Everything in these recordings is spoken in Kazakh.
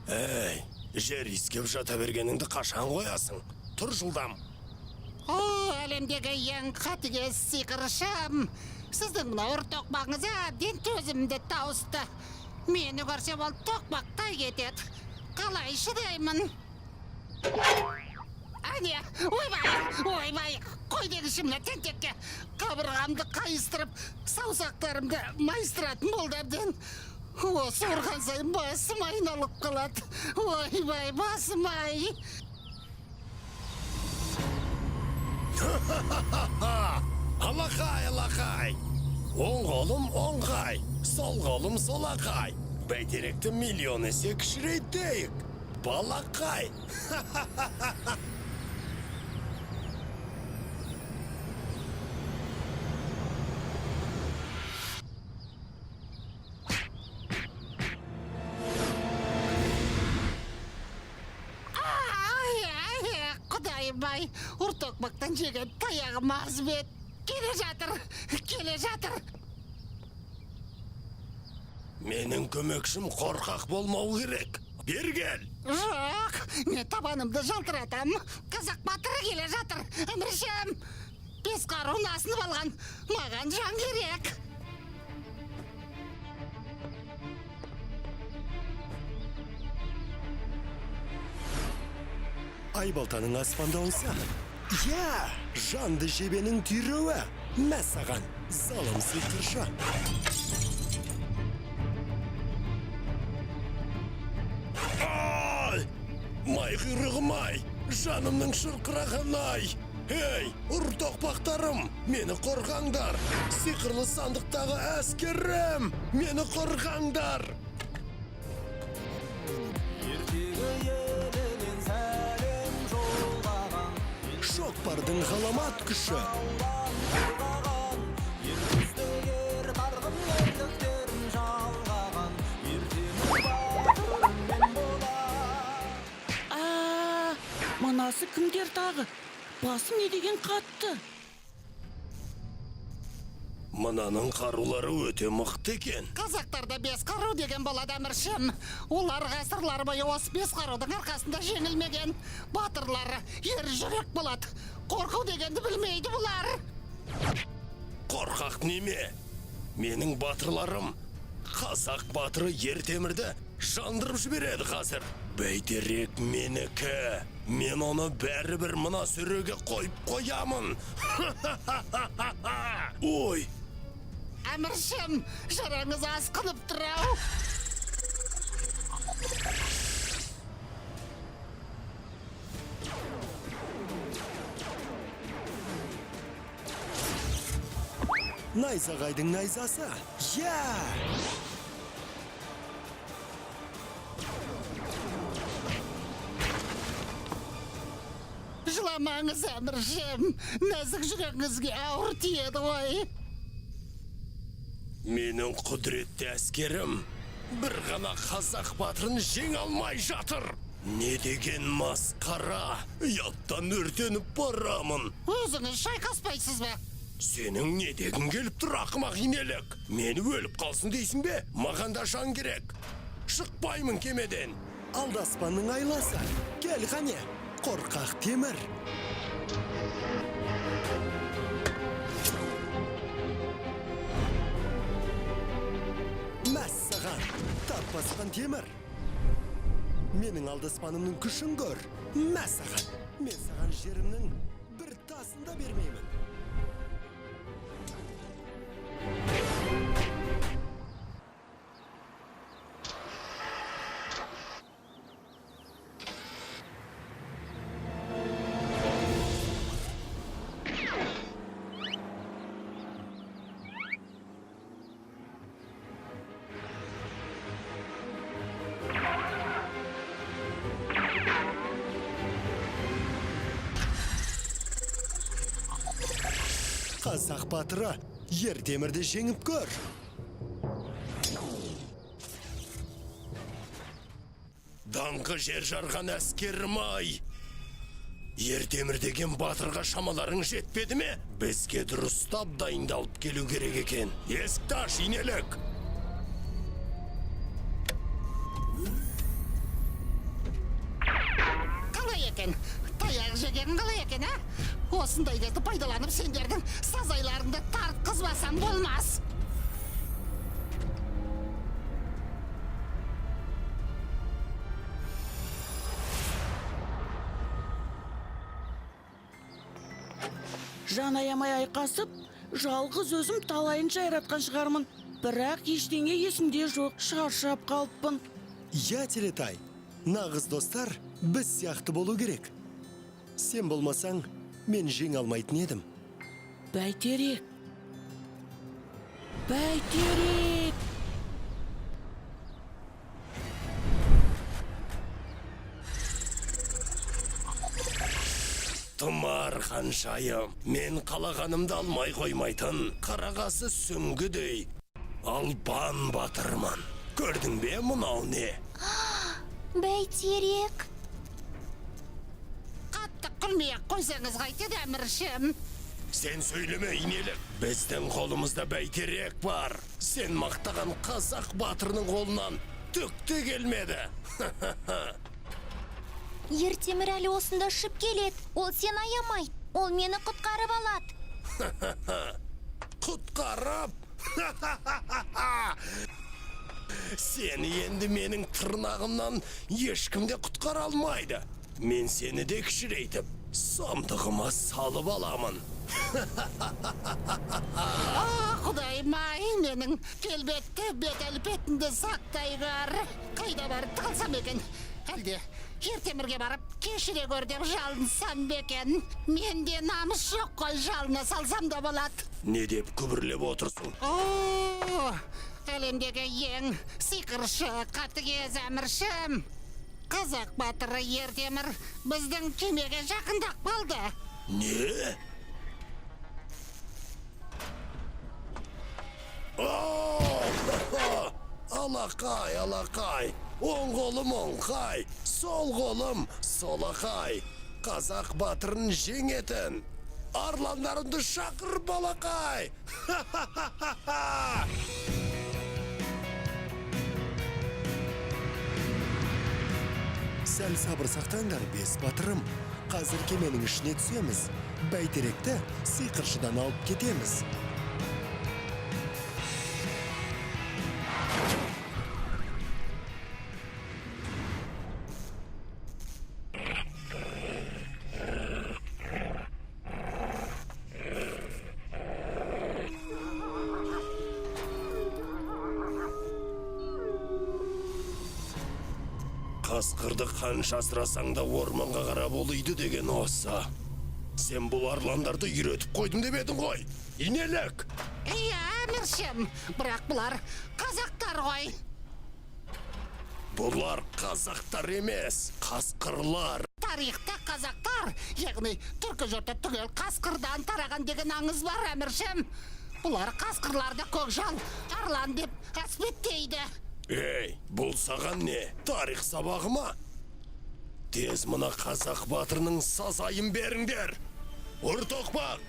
Әй, жер иіскеп жата бергеніңді қашан қоясың? Тұр жылдам. О, әлемдегі ең қатыгез сиқыршым. Сіздің мына ұр тоқпағыңыз әбден төзімді тауысты. Мені көрсе ол тоқпақтай кетеді. Қалай шыдаймын? Әне, ойбай, ойбай, қой дегіші мына тентекке. Қабырғамды қайыстырып, саусақтарымды майыстыратын болды әбден. Осы ұрған сайын басым айналып қалады. Ойбай, басым ай. Алақай, алақай. Оң қолым оңғай, сол қолым солақай. Бәйтеректі миллион есе кішірейтейік. Балақай. Ай, ай, құдайым ай, ұр тоқпақтан жеген таяғым аз ба еді? Келе жатыр, келе жатыр. Менің көмекшім қорқақ болмау керек. Бері кел. Жоқ, мен табанымды жалтыратам. Қазақ батыры келе жатыр. Әміршім, бес қаруын асынып алған. Маған жан керек. Айбалтаның аспандауысы. Иә, жанды жебенің түйреуі. Мә саған, залым сиқыршы. Ай! Май құйрығым ай! Жанымның шырқырағаны ай! Ей, ұр тоқпақтарым, мені қорғаңдар! Сиқырлы сандықтағы әскерім, мені қорғаңдар! Ертегі елінен сәлем жолдаған. Шоқпардың ғаламат күші. Қорғаған ер күшті, ер қарғын, ерліктерін жалғаған. Ертеңнің батыры мен болар. А, мынасы кімдер тағы? Басым не деген қатты. Мынаның қарулары өте мықты екен. Қазақтарда бес қару деген болады, әміршім. Олар ғасырлар бойы осы бес қарудың арқасында жеңілмеген. Батырлары ер жүрек болады. Қорқу дегенді білмейді бұлар. Қорқақ неме? Менің батырларым қазақ батыры Ер Темірді жандырып жібереді қазір. Бәйтерек менікі. Мен оны бәрібір мына сөреге қойып қоямын. Ой, Әміршім, жараңыз асқынып тұр ау. Найзағайдың найзасы. Иә! Жыламаңыз, әміршім. Нәзік жүрегіңізге ауыр тиеді ғой. Менің құдіретті әскерім бір ғана қазақ батырын жеңе алмай жатыр. Не деген масқара! Ұяттан өртеніп барамын. Өзіңіз шайқаспайсыз ба? Сенің не дегің келіп тұр, ақымақ инелік? Мені өліп қалсын дейсің бе? Маған да жан керек. Шықпаймын кемеден. Алдаспанның айласы. Кел қане, қорқақ темір. Мәссаған, тап басқан темір. Менің алдаспанымның күшін көр. Мәссаған, мен саған жерімнің бір тасын да бермеймін. Қазақ батыры Ер Темірді жеңіп көр. Даңқы жер жарған әскерім ай! Ер Темір деген батырға шамаларың жетпеді ме? Бізге дұрыстап дайындалып келу керек екен. Есікті аш, инелік! Осындай кезді пайдаланып сендердің сазайларыңды тартқызбасам болмас. Жан аямай айқасып, жалғыз өзім талайын жайратқан шығармын. Бірақ ештеңе есімде жоқ, шаршап қалыппын. Иә, Телетай, нағыз достар біз сияқты болу керек. Сен болмасаң, мен жеңе алмайтын едім. Бәйтерек. Бәйтерек. Тұмар ханшайым, мен қалағанымды алмай қоймайтын, қарағасы сүңгідей албан батырмын. Көрдің бе, мынау не? Бәйтерек. Қатты күлмей ақ қойсаңыз қайтеді, әміршім. Сен сөйлеме, инелік. Біздің қолымызда бәйтерек бар. Сен мақтаған қазақ батырының қолынан түк те келмеді. Ертемір әлі осында ұшып келеді. Ол сені аямайды. Ол мені құтқарып алады. Құтқарып? Сені енді менің тырнағымнан ешкім де құтқара алмайды. Мен сені де кішірейтіп, сандығыма салып аламын. А, құдайым ай, менің келбетті бет әлпетімді сақтай көр. Қайда барып тығылсам екен? Әлде Ертемірге барып кешіре көр деп жалынсам ба екен? Менде намыс жоқ қой, жалына салсам да болады. Не деп күбірлеп отырсың? О, әлемдегі ең сиқыршы қатыгез әміршім. Қазақ батыры Ертемір біздің кемеге жақындап қалды. Не? О! Алақай, алақай, оң қолым оңқай, сол қолым солақай. Қазақ батырын жеңетін. Арландарымды шақыр, балақай. Сәл сабыр сақтаңдар, бес батырым. Қазір кеменің ішіне түсеміз. Бәйтеректі сиқыршыдан алып кетеміз. Қасқырды қанша асырасаң да орманға қарап ұлиды деген осы. Сен бұл арландарды үйретіп қойдым деп едің ғой. Инелік! Иә, әміршім, бірақ бұлар қазақтар ғой. Бұлар қазақтар емес, қасқырлар. Тарихта қазақтар, яғни түркі жұрты түгел қасқырдан тараған деген аңыз бар, әміршім. Бұлар қасқырларды көкжал, арлан деп әспеттейді. Ей, бұл саған не? Тарих сабағы ма? Тез мына қазақ батырының сазайын беріңдер. Ұр тоқпақ!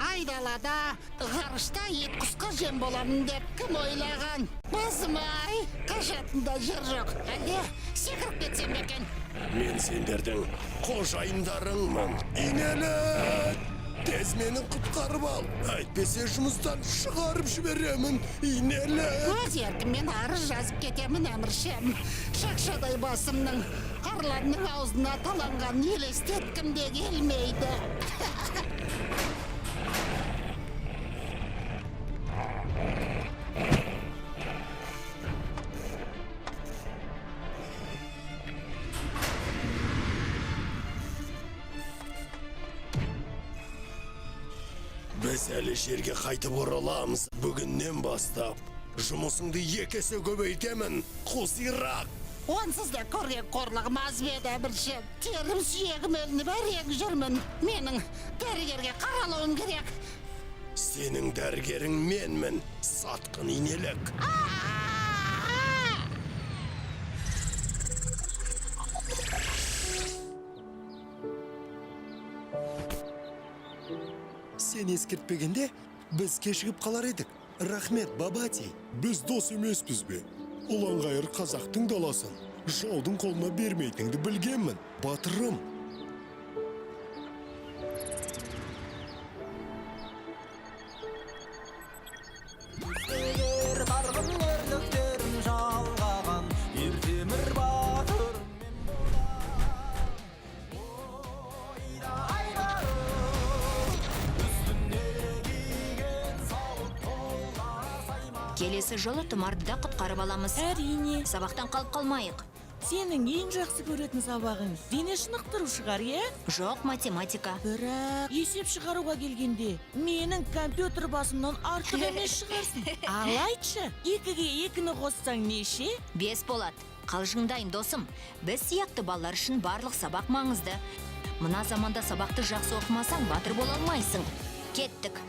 Айдалада ғарышта ит құсқа жем боламын деп кім ойлаған? Басым ай, қашатын да жер жоқ. Әлде секіріп кетсем бе екен? Мен сендердің қожайындарыңмын. Инелік! Тез мені құтқарып ал. Әйтпесе жұмыстан шығарып жіберемін. Инелік! Өз еркіммен арыз жазып кетемін, әміршім. Шақшадай басымның арланның аузына таланғанын елестеткім де келмейді. Біз әлі жерге қайтып ораламыз. Бүгіннен бастап жұмысыңды екі есе көбейтемін. Қусирақ! Онсыз да көрген қорлығым аз ба еді, әміршім? Терім сүйегім ілініп әрең жүрмін. Менің дәрігерге қаралуым керек. Сенің дәрігерің менмін, сатқын инелік. Сен ескертпегенде біз кешігіп қалар едік. Рахмет, Бабати. Біз дос емеспіз бе? Ұланғайыр қазақтың даласын жаудың қолына бермейтініңді білгенмін, батырым. Келесі жолы Тұмарды да құтқарып аламыз. Әрине. Сабақтан қалып қалмайық. Сенің ең жақсы көретін сабағың дене шынықтыру шығар, иә? Жоқ, математика. Бірақ есеп шығаруға келгенде менің компьютер басымнан артық емес шығарсың. Ал айтшы, екіге екіні қоссаң неше? 5 болады. Қалжыңдайым, досым. Біз сияқты балалар үшін барлық сабақ маңызды. Мына заманда сабақты жақсы оқымасаң, батыр бола алмайсың. Кеттік.